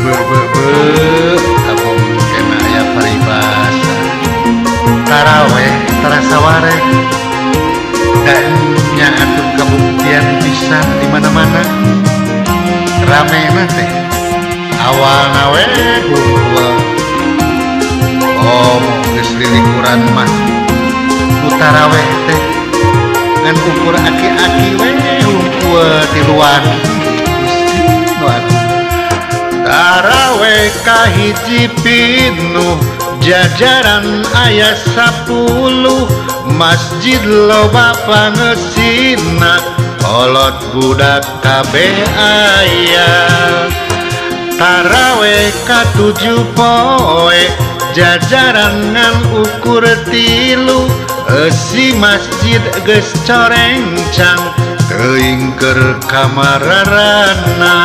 Be be be abong kena aya paribasa. Taraweh tarasa wareh. Dan nya atuh kabuktian pisan di mana-mana. Ramena teh awalna we hungkul. Oh, geus lilikuran mah. Nu taraweh teh ngan ukur aki-aki we hungkul tiluan. Gusti nu agung. Taraweh kahiji pinuh jajaran aya 10 masjid loba pangesina kolot budak kabeh aya. Taraweh katujuh poe jajaran ngan ukur 3 eusi masjid geus corencang teuing keur kamararana.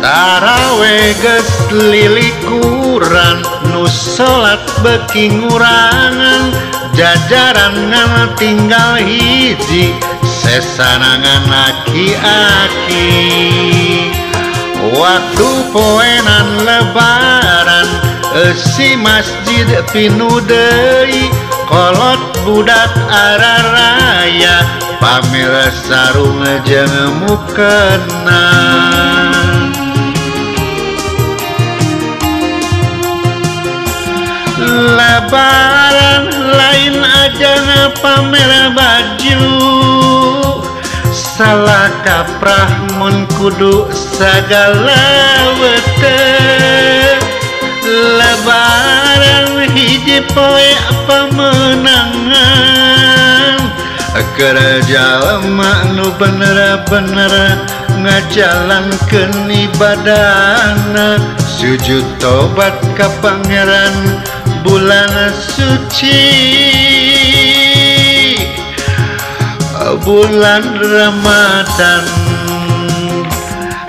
Taraweh geus lilikuran nu salat beuki ngurangan jajaran ngan tinggal hiji sesanangan aki-aki. Waktu poenan lebaran eusi masjid pinuh deui kolot budak araraya pamer sarung jeung mukena. Lebaran lain aja pamer baju salah kaprah mun kudu sagala weteh. Lebaran hiji poe pamenangan keur jalma nu bener-bener ngajalankeun ibadahna sujud tobat ka Pangeran bulan suci bulan Ramadan.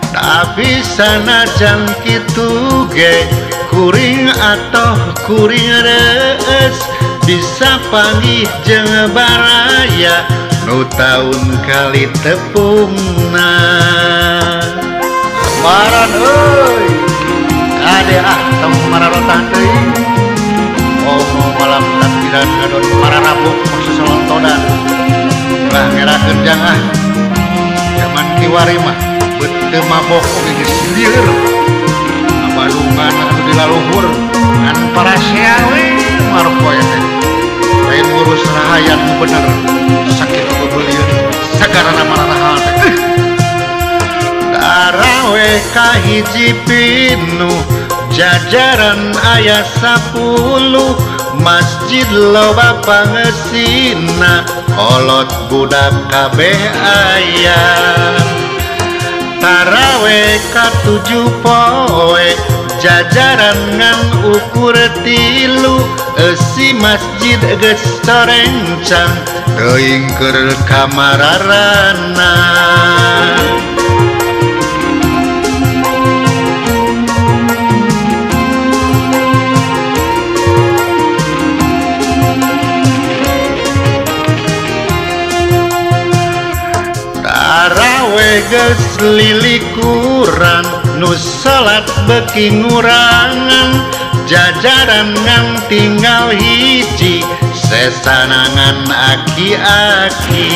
Tapi sanajan kitu ge kuring atau kuring reus bisa panggih jeung baraya nu taun kali tepungna. Lebaran euy kade ah tong mararotah teuing. Oh malam takbiran ngadon mararabuk maksud selontodan lah ngerakeun jang ah. Zaman kiwari mah beut teu mabok oge geus lieur abadungan anu di laluhur ngan parasea we marpoe teh lain ngurus rahayat nu bener sakitu bebelieun sagarana mararahal teh. Taraweh kahiji pinuh jajaran aya 10 masjid loba pangesina kolot budak kabeh aya. Taraweh katujuh poe jajaran ngan ukur 3 eusi masjid geus corencang teuing keur kamararana. Taraweh geus lilikuran nu salat beuki ngurangan jajaran ngan tinggal hiji sesanangan aki-aki.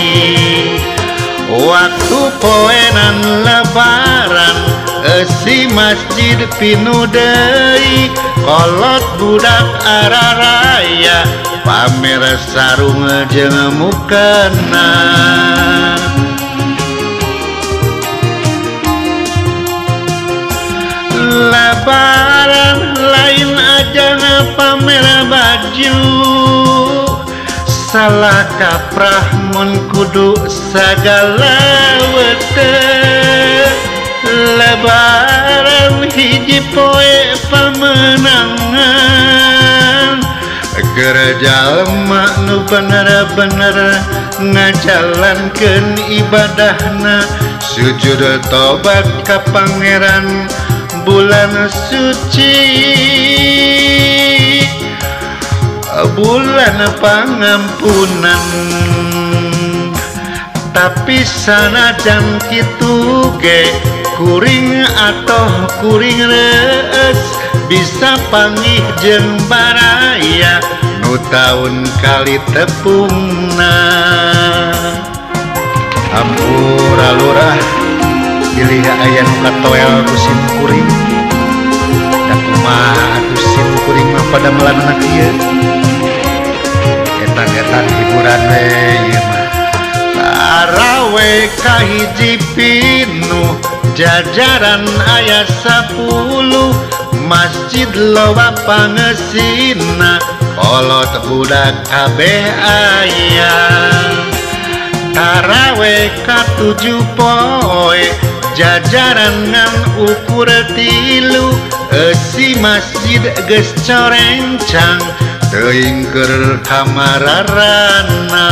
Waktu poenan lebaran eusi masjid pinuh deui kolot budak araraya pamer sarung jeung mukena. Lebaran lain aja pamer baju salah kaprah mun kudu sagala weteh. Lebaran hiji poe pamenangan keur jalma nu bener-bener ngajalankeun ibadahna sujud tobat ka Pangeran bulan suci bulan pangampunan. Tapi sanajan kitu ge kuring atau kuring reus bisa panggih jeung baraya nu taun kali tepungna. Ampura lurah bilih aya nu katoel ku sim kuring. Da kumaha atuh sim kuring mah pada melanna kieu. Etan-etan hiburan we ieu mah. Taraweh kahiji pinuh jajaran aya 10 masjid loba pangesina kolot budak kabeh aya. Taraweh katujuh poe jajaran ngan ukur 3 eusi masjid geus corencang teuing keur kamararana.